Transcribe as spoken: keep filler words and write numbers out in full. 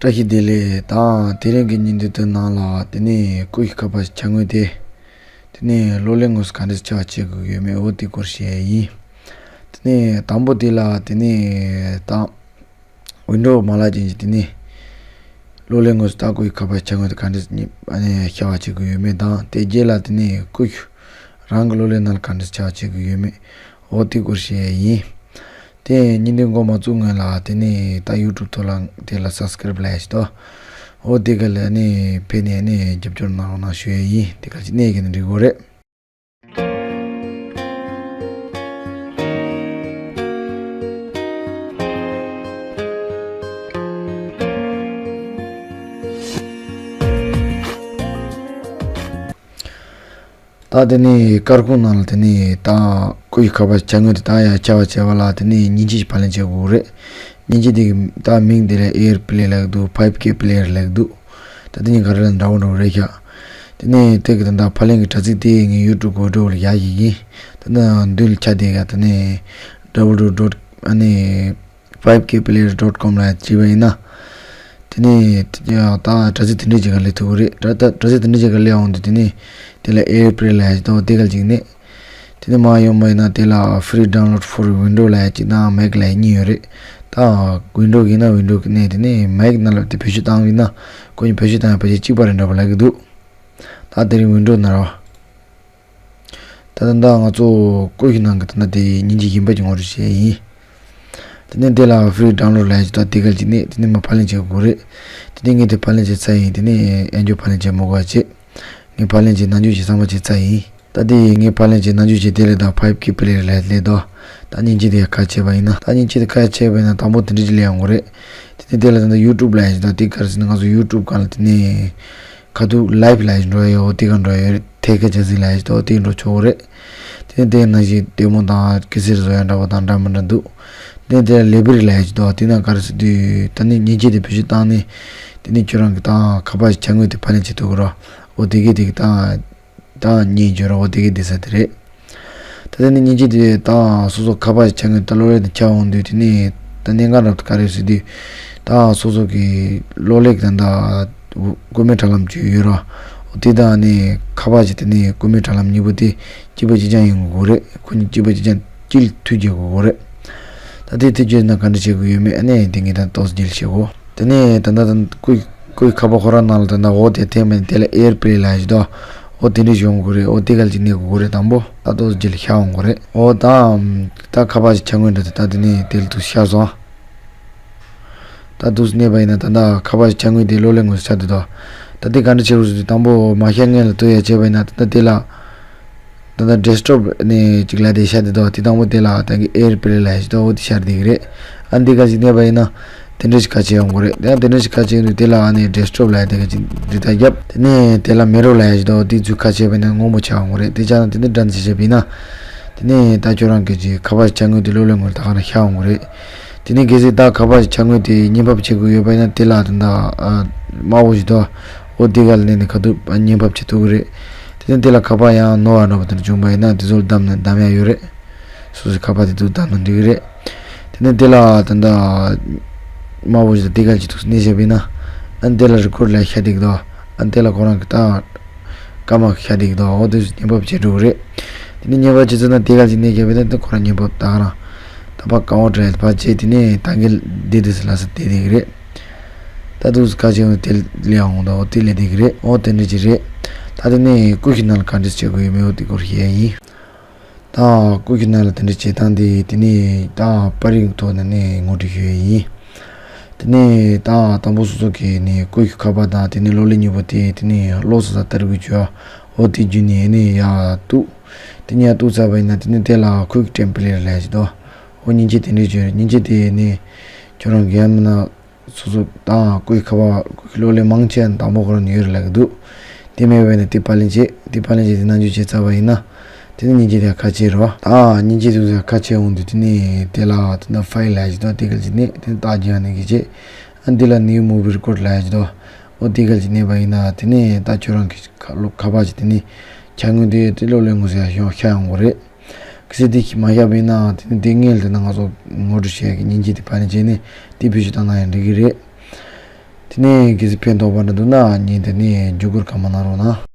བཀྲ་ཤིས་བདེ་ལེགས། ད་དེ་རིང་གི་བརྙན་ཐུང་དེ་ནང་ལ་དེ་ནས་ཀུ་ཤུ་ཁ་པར་ཅིག་འཆར་ངོས་དེ། དེ་ནས་གློག་ཀླད་ངོས་སུ་ག་འདྲས་འཆར་བ་བྱེད་དགོས་ཡོད་མེད་འོ་དེ་སྐོར་བཤད་ཡ་ཡིན། དེ་ནས་དང་པོ་དེ་ལ་དེ་ནས་ད་ཝིན་ཌོ་མ་ལག་ཅན་གྱི་དེ་ནས་གློག་ཀླད་ངོས་སུ་ད་ཀུ་ཤུ་ཁ་པར་འཆར་ངོས་དེ་ག་འདྲས་ཨ་ནི་འཆར་བ་བྱེད་དགོས་ཡོད་མེད་དང་དེ་རྗེས་ལ་དེ་ནས་ཀུ་ཤུ་རང་གི་གློག་ཀླད་ནང་ལ་ག་འདྲས་འཆར་བ་བྱེད་དགོས་ཡོད་མེད་འོ་དེ་སྐོར་བཤད་ཡ་ཡིན། དེ་བརྙན་ཐུང་འགོ་མ་བཙུགས་སྔོན་ལ་དེ་ནས་ད་ཡུ་ཊུབ་ཐོག་ལ་དེ་ལ་སབ་སི་ཀ་རབ་ལབ་ཡ་ཞིག་འདུག་འོ་དེ་ག་ལ་ནི་ཕེབས་ནས་ནི་རྒྱབ་སྐྱོར་གནང་རོགས་གནང་ཞུ་ཡ་ཡིན། དེ་ག་ཅིག་གནས་ཀྱི་ནི་འགྲིག་གོ་རེད། ད་དེ་ནས་སྐར་ཁུང་ནང་ལ་དེ་ནས་ད་ཀུ་ཤུ་ཁ་པར་འཆར་ངོས་དེ་ད་ཡར་འཆར་བ་བྱས་པ་ལ་དེ་ནས་མཉེན་ཆས་ཕབ་ལེན་བྱེད་དགོས་རེད། མཉེན་ཆས་དེ་གི་ད་མིང་དེ་ལ་ཨེར་པི་ལེ་ལབ་ཀྱི་འདུག་ཕའིབ་ཀེ་པི་ལེ་ཡར་ལབ་ཀྱི་འདུག་ད་དེ་གཉིས་ག་རེ་ལ་འདྲ་བོ་འདྲ་བོ་རེད་ཤག་དེ་ནས་དེ་གི་ད་ད་ཕབ་ལེན་གྱི་དྲ་ཚིགས་དེ་ངས་ཡུ་ཊུབ་གི་འོག་ལ་ཡར་ཡི་ཡིན། ད་ད་མདུན་ལ་འཆར་དེ་ག་དེ་ནས་ཌབ་ལ་ཡུ་ཌབ་ལ་ཡུ་ཌོཊ་ཨ་ནི། ཕའིབ་ཀེ་པི་ལེ་ཡར་ཌོཊ་ཀོམ་ལ་བྱས་པ་ཡིན་ན། དེ་ནས་ད་དྲ་ཚིགས་དེ་འདྲས་ཅིག་ག་སླེབས་ཐུབ་ཀྱི་རེད། དྲ་ད་དྲ་ཚིགས་དེ་འདྲས་ཅིག་ག་སླེབས་འོང་དུས་དེ་ནས་དེ་ལ་ཨེར་པི་ལེ་ལབ་ཡ་ཅིག་དང་དེ་ག་ཅིག་ནས། དེ་ནས་མར་ཡོང་བ་ཡིན་ན་དེ་ལ་ཕི་རི་ཌའུན་ལོཌ་ཕོར་ཝིན་ཌོ་ལབ་ཡ་ཅིག་དང་མེག་ལབ་ཡ་གཉིས་ཡོད་རེད། ད་ཝིན་ཌོ་གི་ཡིན་ན་ཝིན་ཌོ་གི་ནས་དེ་ནས་མེག་གི་ནང་ལ་དེ་བེད་སྤྱོད་བཏང་བ་ཡིན་ན་ཁོ་གཉིས་བེད་སྤྱོད་བཏང་ཡ་ཕལ་ཆེར་གཅིག་པ་རེད་འདྲ་པོ་ལབ་ཀྱི་འདུག་ད་དེ་རིང་ཝིན་ཌོ་ནང་རོ། ད་ལྟ་ད་ང་ཚོ་ཀུ་ཤུ་ནང་གི་ད་ལྟ་དེ་མཉེན་ཆས་གཞན་པ་ཅིག་ངོ་སྤྲོད་བྱས་ཡིན། དེ་ནས་དེ་ལ་ཕི་རི་ཌའུན་ལོཌ་ལབ་ཡ་ཅིག་དང་དེ་ག་ཅིག་ནས་དེ་ནས་མར་ཕབ་ལེན་བྱེད་དགོས་རེད། དེ་ནས་ངས་དེ་ཕབ་ལེན་བྱས་ཚར་ཡིན། དེ་ནས་ཨེ་འཇོག་ཕབ་ལེན་བྱེད་མི་དགོས་པ་བྱས། ངས་ཕབ་ལེན་བྱས་ནང་འཇུག་བྱས་ཚང་མ་བྱས་ཚར་ཡིན། ད་དེ་ངས་ཕབ་ལེན་བྱས་ནང་འཇུག་བྱས་དེ་ལས་ད་ཕའིབ་ཀེ་པི་ལེ་ཡར་ལབ་ཡ་སླེབས་དོ། ད་མཉེན་ཆས་དེ་ཁ་ཕྱེ་བ་ཡིན་ན་ད་མཉེན་ཆས་དེ་ཁ་ཕྱེ་བ་ཡིན་ན་དང་པོ་དེ་འདྲ་ཅིག་སླེབས་ཡོང་གི་རེད། དེ་ནས་དེ་ལ་ད་ལྟ་ཡུ་ཊུབ་ལབ་ཡ་ཅིག་དང་དེ་ག་རེ་ཟེར་ན་ང་ཚོ་ཡུ་ཊུབ་སྒང་ལ་དེ་ནས། ཁ་ཐུག་ལའིབ་ལབ་ཡ་ཞིག་འགྲོ་ཡ་ཡོད་དེ་ག་འགྲོ་ཡ་ཡོད་རེད། ཐད་ཀར་བྱ་ཚིག་ལབ་ཡ་ཞིག་འདུག་དེ་འགྲོ་ཆོག་གི་རེད། དེ་ནས་དེ་ནང་བཞིན་ལྟད་མོ་དང་གེ་སར་བཟོ་ཡ་འདྲ་པོ་དང་འདྲ་མི་འདྲ་འདུག་དེ་ནས་དེ་ལ་ལེ་བི་རི་ལབ་ཡ་ཞིག་འདུག་དེ་ནང་ག་རེ་ཟེར་དུས་ད་ནི་མཉེན་ཆས་དེ་བེད་སྤྱོད་བཏང་ནས་དེ་ནས་ཁྱོད་རང་གི་ད་ཁ་པར་འཆར་ངོས་དེ་ཕབ་ལེན་བྱེད་ཐུབ་ཀྱི་རེད། འོ་དེ་གས་དེ་གི་ད་ད་མཉེན་ཆས་རེད། འོ་དེ་གས་དེ་ས་དེ་རེད། ད་དེ་ནས་མཉེན་ཆས་དེ་ད་སོ་སོ་ཁ་པར་འཆར་ངོས་ད་གློག་ཀླད་དེ་འཆར་འོང་དུས་དེ་ནས་ད་གནད་འགག་འདྲ་པོ་ག་རེ་ཟེར་དུས་ད་སོ་སོ་གི་གློག་ཀླད་ཀྱི་ད་ད་བཀོད་མའི་དྲ་ལམ་ཅིག་ཡོད་ར། འོ་དེ་དང་ནི་ཁ་པར་གྱི་དེ་ནས་བཀོད་མའི་དྲ་ལམ་གཉིས་པོ་དེ་གཅིག་པ་གཅིག་རྐྱང་ཡིན་དགོས་རེད། ཁོ་གཉིས་གཅིག་པ་གཅིག་རྐྱང་གཅིག་ལ་མཐུད་རྒྱག་དགོས་རེད། ད་དེ་དེ་བརྗོད་ན་ག་འདྲ་བྱེད་དགོས་ཡོད་མེད་ཨ་ནི་དེ་ངས་ད་ཏོག་ཙམ་རྗེས་ལ་བཤད་གོ་དེ་ནས་ད་ད་ད་ཀུ་ཀུ་ཁ་པར་ཁོ་རང་ནང་ལ་ད་ད་འོ་དེ་འཐེན་མིན་དེ་ལ་ཨེར་པི་ལེ་ལབ་ཡ་ཞིག་འདུག་འོ་དེ་འདྲ་ཞིག་ཡོང་དགོས་རེད། འོ་དེ་ག་ལ་ཅིག་གནོན་དགོས་རེད། དང་པོ་ད་ཏོག་ཙམ་རྗེས་ལ་ཤར་འོང་དགོས་རེད། འོ་ད་ད་ཁ་པར་ཞིག་འཆར་ངོས་འདྲ་དེ་ད་དེ་ནས་དེ་ལ་ཐུག་ཤར་སོང་། ད་འདུག་སེ་གནས་པ་ཡིན་ན་ད་ལྟ་ཁ་པར་འཆར་ངོས་དེ་གློག་ཀླད་ངོས་སུ་ཤར་བསྡད་འདུག་ད་དེ་ག་འདྲ་བྱེད་དགོས་ཟེར་དུས་དང་པོ་མ་ཤར་སྔོན་ལ་ཐུག་ཡ་བྱས་པ་ཡིན་ན་ད་ལྟ་དེ་ལ་ད་ལྟ་ཌེ་སི་ཊོབ་ནས་ཅིག་ལ་དེ་ཤར་བསྡད་འདུག་དེ་དང་པོ་དེ་ལ་ད་གི་ཨེར་པི་ལེ་ལབ་ཡ་ཞིག་འདུག་འོ་དེ་ཤར་བསྡད་ཀྱི་རེད། ཨ་འདི་ག་ཅིག་གནས་པ་ཡིན་ན་དེ་འདྲ་ཞིག་ཁ་ཕྱེ་ཡོང་གི་རེད། དེ་ཡང་དེ་འདྲ་ཞིག་ཁ་ཕྱེ་ཡོང་དུས་དེ་ལ་ཨ་ནི་ཌེ་སི་ཊོབ་ལབ་ཡ་དེ་ག་ཅིག་འདི་ལྟར་བརྒྱབ། དེ་ནས་དེ་ལ་མེ་རོ་ལབ་ཡ་ཞིག་འདུག་འོ་དེ་ཚུར་ཁ་ཕྱེ་བ་ཡིན་ན་སྔོན་པོ་ཆགས་ཡོང་གི་རེད། དེ་ཆགས་ན་དེ་འདི་འདྲ་འདི་བྱས་པ་ཡིན་ན། དེ་ནས་ད་ཁྱོད་རང་གི་ཅིག་ཁ་པར་འཆར་ངོས་དེ་གློག་ཀླད་ངོས་ལ་ད་ག་རང་ཤར་འོང་གི་རེད། དེ་ནས་གལ་སྲིད་ད་ཁ་པར་འཆར་ངོས་དེ་བརྙན་ཕབ་བྱེད་དགོས་ཡོད་པ་ཡིན་ན་དེ་ལ་ད་ལྟ་ཨ་དམར་པོ་ཞིག་འདུག་འོ་དེ་ག་ལ་གནོན་ནས་ཁ་ཐུག་བརྙན་ཕབ་བྱེད་ཐུབ་ཀྱི་རེད། དེ་ནས་དེ་ལ་ཁ་པར་ཡང་ནོར་བ་འདྲ་པོ་དེ་འདྲ་བྱུང་བ་ཡིན་ན་དེ་ཚོ་ལ་བདམས་ནས་བདམས་ཡ་ཡོད་རེད། སོ་སོའི་ཁ་པར་དེ་ཚོ་བདམས་ན་འགྲིག་གི་རེད། དེ་ནས་དེ་ལ་ད་ལྟ་དམར་པོ་ཞིག་དང་དེ་ག་ཅིག་ཐུག་གནོན་བྱས་པ་ཡིན་ན་ཨ་དེ་ལ་རི་ཀོཌ་ལབ་ཤར་བསྡད་ཀྱི་འདུག་ཨ་དེ་ལ་ཁོ་རང་གི་ད། སྐར་མ་ཤར་བསྡད་ཀྱི་འདུག་འོ་དེ་བརྙན་ཕབ་བྱེད་འགྲོ་གི་རེད། དེ་ནས་བརྙན་ཕབ་བྱེད་ཚར་ན་དེ་ག་ཅིག་གནོན་བརྒྱབ་པ་ཡིན་ན་དེ་ཁོ་རང་བརྙན་ཕབ་ད་ག་རང་ད་ཕར་ཀ་བོ་ཌི་རའིབ་ཕར་བྱས། དེ་ནས་ད་གིན་བསྡད་དུས་སུ་ལ་སུ་བསྡད་བསྡད་ཀྱི་རེད། ད་དུས་སུ་ག་ཅིག་ཡོང་དེ་ལས་འོང་ད་འོ་དེ་ལས་བསྡད་ཀྱི་རེད། འོ་དེ་འདྲ་ཅིག་རེད། ད་དེ་ནས་ཀུ་ཤུ་ནང་ལ་ག་འདྲས་བྱེད་དགོས་ཡོད་མེད་འོ་དེ་སྐོར་བཤད་ཡ་ཡིན། ད་ཀུ་ཤུ་ནང་ལ་དེ་འདྲ་བྱེད་སྟངས་དེ་དེ་ནས་ད་པར་རིས་ཐོག་ནས་ནས་ངོ་སྤྲོད་ཞུ་ཡ་ཡིན། དེ་ནས་ད་དང་པོ་སོ་སོ་གི་ནས་ཀུ་ཤུ་ཁ་པར་དང་དེ་ནས་གློག་ཀླད་གཉིས་པོ་དེ་དེ་ནས་གློག་ས་ས་ལྟར་དགོས་བྱོས། འོ་དེ་བརྒྱུད་ནས་ནས་ཡར་གཏུག་དེ་ནས་ཡར་གཏུག་ཚར་བ་ཡིན་ན་དེ་ནས་དེ་ལ་ཁུའིག་ཊེམ་པི་ལེཊ་ལབ་ཡ་ཞིག་འདུག་འོ་མཉེན་ཆས་དེ་འདྲས་བྱོས། མཉེན་ཆས་དེ་ནས་ཁྱོད་རང་གི་ཡང་མིན་ན་སོ་སོ་དང་ཀུ་ཤུ་ཁ་པར་ཀུ་ཤུ་གློག་ཀླད་མང་ཆེ་བ་དང་པོ་ཁོ་རང་ནས་ཡོད་རེད་ལབ་ཀྱི་འདུག་དེ་མེད་པ་ཡིན་ན་དེ་ཕབ་ལེན་བྱེད། དེ་ཕབ་ལེན་བྱེད་དེ་ནང་འཇུག་བྱས་ཚར་བ་ཡིན་ན། དེ་ནས་མཉེན་ཆས་དེ་ཁ་ཕྱེ་རོགས། ད་མཉེན་ཆས་དེ་ཁ་ཕྱེ་འོང་དུས་དེ་ནས་དེ་ལ་དེ་ན་ཕའིལ་ལབ་ཡ་ཞིག་འདུག་དེ་ག་ཅིག་གནོན། དེ་ནས་རྟགས་རྒྱག་ནས་གི་བྱེད། ཨ་འདི་ལ་ནིའུ་མུ་བི་རི་ཀོཌ་ལབ་ཡ་ཞིག་འདུག་འོ་དེ་ག་ཅིག་གནོན་པ་ཡིན་ན་དེ་ནས་ད་ཁྱོད་རང་གི་ཁ་ལོ་ཁ་པར་ཅིག་དེ་ནས་འཆར་ངོས་དེ་དེ་གློག་ཀླད་ངོས་སུ་ཡར་ཤོག་ཤར་ཡོང་གི་རེད། གལ་སྲིད་དེ་མ་ཤར་བ་ཡིན་ན་དེ་ནས་དེ་སྔོན་ལ་དེ་ན་ང་ཚོ་ངོ་སྤྲོད་བྱེད་ཡ་གི་མཉེན་ཆས་དེ་ཕབ་ལེན་བྱས་ནས་དེ་བེད་སྤྱོད་བཏང་ན་ཡང་འགྲིག་གི་རེད། དེ་ནས་གལ་སྲིད་ཕན་ཐོགས་པ་འདྲ་འདུག་ན་ངས་དེ་ནས་བརྒྱུད་སྐུར་གང་མང་གནང་རོགས་གནང་།